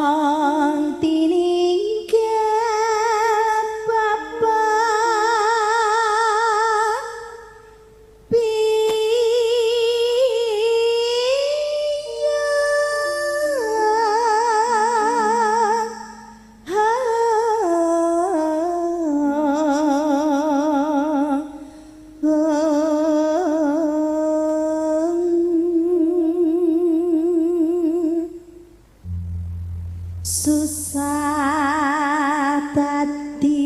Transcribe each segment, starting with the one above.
Mong tininggal bapak susah dadi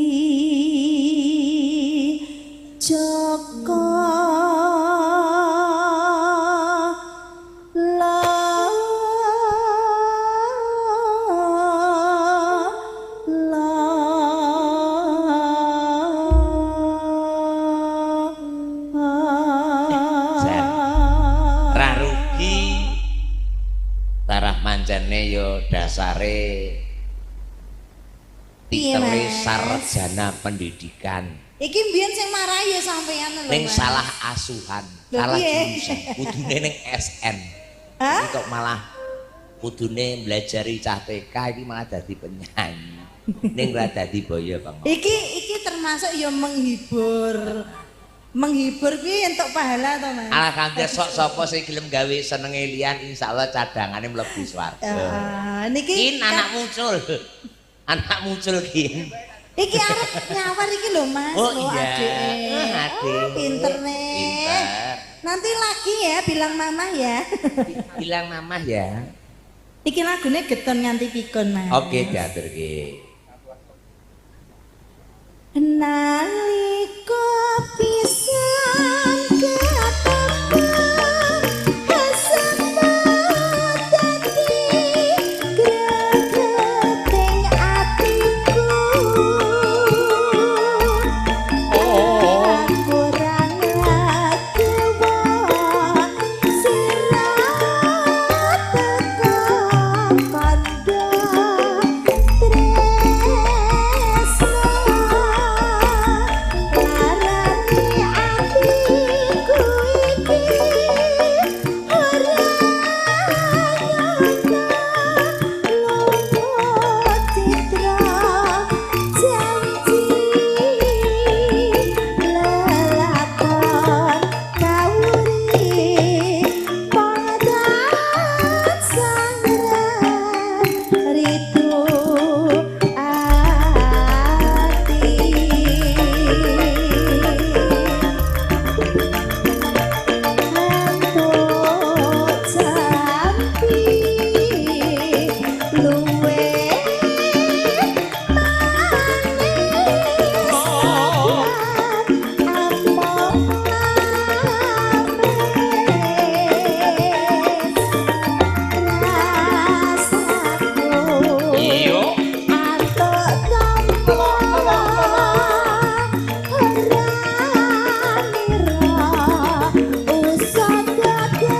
Joko la la. Jan. Ra rugi tarah mancene yo dasare Piye, titele Mas? Sarjana pendidikan. Iki mbiyen sing marai ya sampean lho, ning Mas. Salah asuhan, Lho, salah piye? Jurusan kudune ning SN. Hah? Iki kok malah kudune mblajari cah TK iki malah dadi penyanyi. Ning ora dadi boyo, Bang. Iki iki termasuk ya menghibur. Menghibur kuwi entuk pahala to, Mas? Alhamdulillah, sok sapa sing gelem gawe senenge liyan, insyaallah cadangane mlebu swarga. Ah, niki Kin anak muncul. Anak muncul kin. Iki arep nyawar iki lho, Mas. Oh, lho, iya. Adike. Ah, adik. Oh, pinter nih. Pinter. Nanti lagi ya bilang mama ya. Bilang mamah ya. Iki lagune Getun Nganti Pikun, Mas. Oke, diaturke. Nalika pisan ketepang hasempat dadi gregeting atiku. Aku ora ngaku sirat teko kandha tresno larani atiku iki ora nyangka lumut citra janji lelakon kawuri padang sangra ritu ati. Entuk jampi luwe manis among amis rasaku. Iya. Antuk tampa ora nira usah dadi.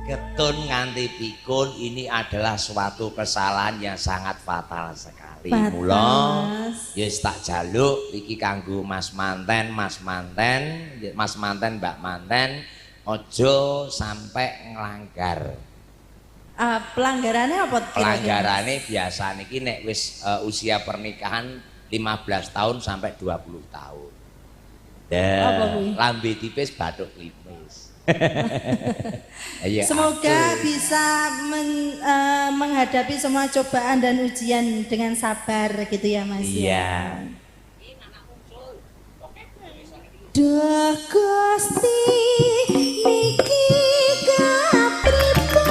Getun nganti pikun ini adalah suatu kesalahan yang sangat fatal sekali. Fatal, Mula Mas. ya wis tak jaluk iki kanggo Mas manten, Mas manten, Mas manten, Mbak manten, aja sampai nglanggar. Ah, pelanggarannya apa kira-kira? Pelanggarane biasa niki nek wis usia pernikahan 15 tahun sampai 20 tahun. Apa Dah, kuwi? Lambe tipis bathuk klimis. Iya, Semoga aduh. bisa menghadapi semua cobaan dan ujian dengan sabar gitu ya, Mas ya. Iya. Duh Gusti niki kapripun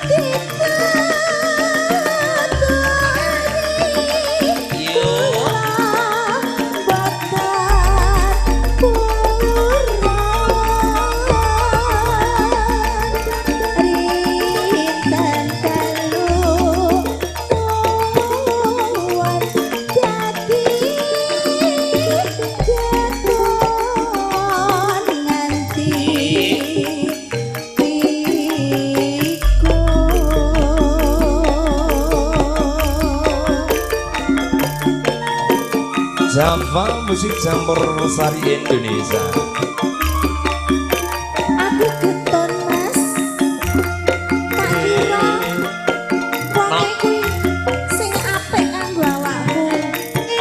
diteturi Yo. kula boten purun rinten telu tuwon dadi getun nganti. Java Musik Campur Sari Indonesia. Aku getun Mas. Tak kira wong kuwi sing apik kanggo awakku.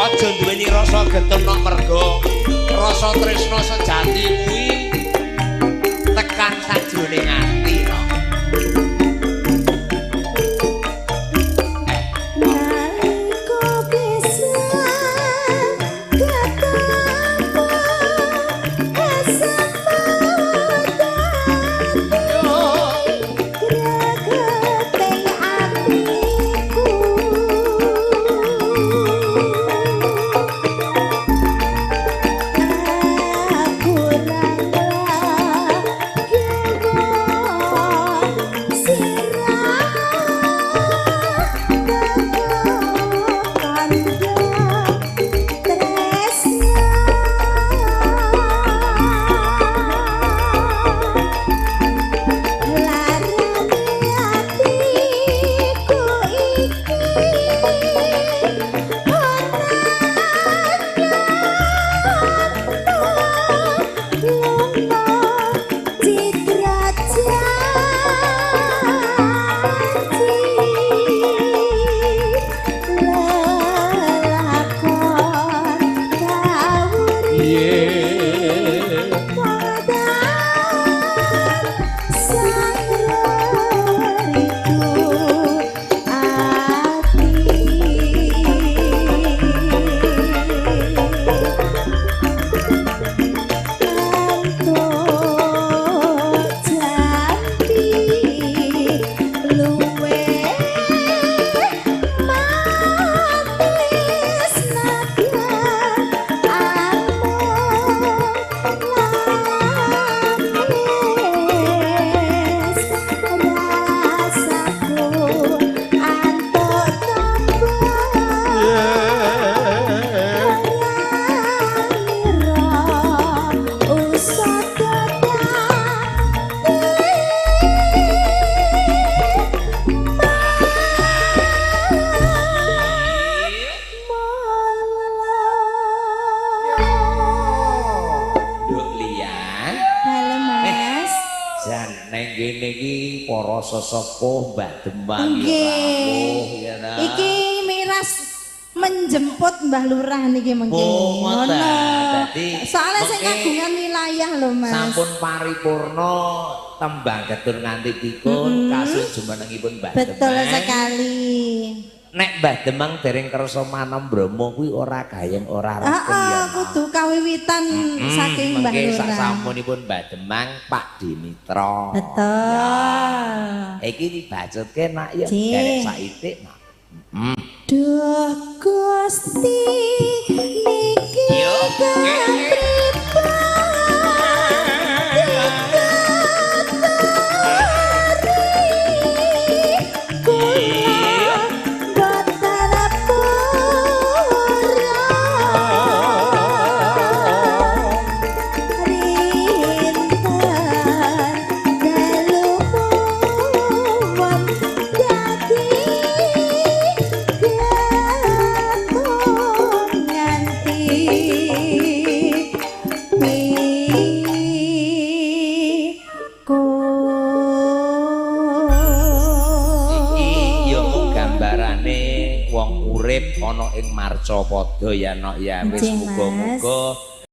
Aja duweni rasa getun nok mergo rasa tresna sejati kuwi tekan sajroning ati no. Sesepuh Mbah Demang ya ya ta. Iki miras menjemput Mbah Lurah niki mengke. Oh, ngono. Dadi soalnya sing kagungan wilayah lho Mas. Sampun paripurna tembang getun nganti pikun kasus jumenengipun Mbah Demang. Betul sekali. Nek Mbah Demang dereng kersa manom Bromo kuwi ora gayeng ora rukun ya. Kudu kawiwitan saking Mbah Lurah. Mengke sasampunipun Mbah Demang Pak Dimitra. Betul. Ya. Iki dibacutke nak ya garek saitik nak. Duh Gusti niki Ana ing marcapada ya nok ya wis muga-muga